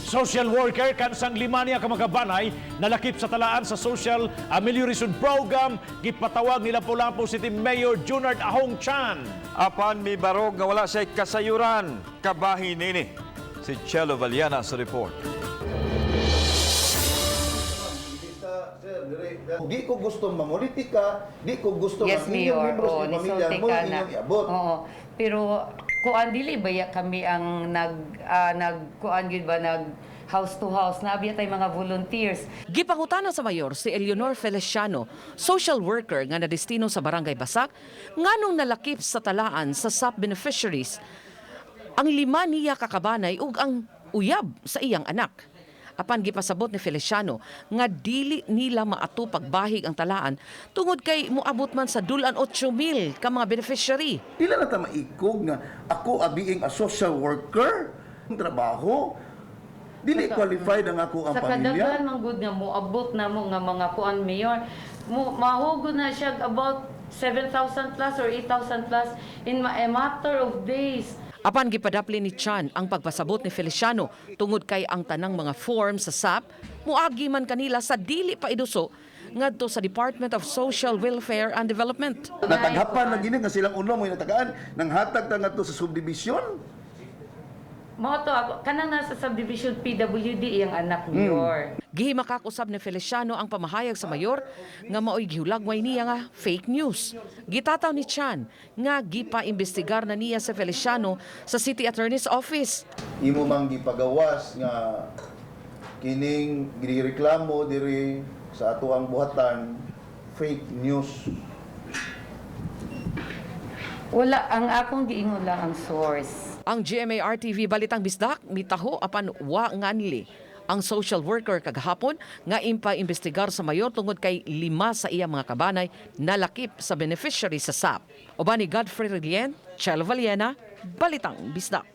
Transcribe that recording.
Social worker kansang lima niya ka mga banay nalakip sa talaan sa Social Amelioration Program, gipatawag ni Lapu-Lapu City Mayor Junard Ahong Chan. Apan mibarog nga wala siya'y kasayuran kabahin nini. Si Chelo Valiana sa report. Di ko gusto mamulitika, di ko gusto Yes, nga inyong Mayor. membros Oo, ng pamilya nisulti mo ka na. inyong iabot. Oo. Pero kuan, dili ba ya kami ang nag kuan gyud ba, nag house to house na biya tay mga volunteers. Gipangutana sa mayor si Eleonor Feliciano, social worker nga nadestino sa Barangay Basak, nganong nalakip sa talaan sa SAP beneficiaries ang lima niya kakabanay ug ang uyab sa iyang anak. Apan gipasabot ni Feliciano nga dili nila maato pagbahig ang talaan tungod kay moabot man sa dulan 8,000 ka mga beneficiary. Dili na ta maikog nga ako a being a social worker, ang trabaho, dili qualified ang ako ang Sa pamilya. kadaghan man gud nga moabot na mo nga mga kuan, Mayor, mo mahugod na siya about 7,000 plus or 8,000 plus in a matter of days. Apan gipadapli ni Chan ang pagpasabot ni Feliciano tungod kay ang tanang mga form sa SAP muagi man kanila sa dili pa iduso ngadto sa Department of Social Welfare and Development. Nataghapan lang gini nga silang ulo mo natagaan nang hatag ta ngadto sa subdivision. Mao to ako kanang nasa subdivision PWD iyang anak, Mayor. Gihimakak usab ni Feliciano ang pamahayag sa mayor nga maoy gihulagway niya nga fake news. Gitataw ni Chan nga gipa-imbestigar na niya sa Feliciano sa City Attorney's Office. Imo mang gipagawas nga kining gireklamo diri sa ato ang buhatan, fake news. Wala, ang akong giingon lang ang source. Ang GMA RTV Balitang Bisdak mitaho apan wa nganli ang social worker kagahapon nga impa-imbestigar sa mayor tungod kay lima sa iya mga kabanay nalakip sa beneficiary sa SAP. Uban ni Godfrey Relien, Chelo Valiena, Balitang Bisdak.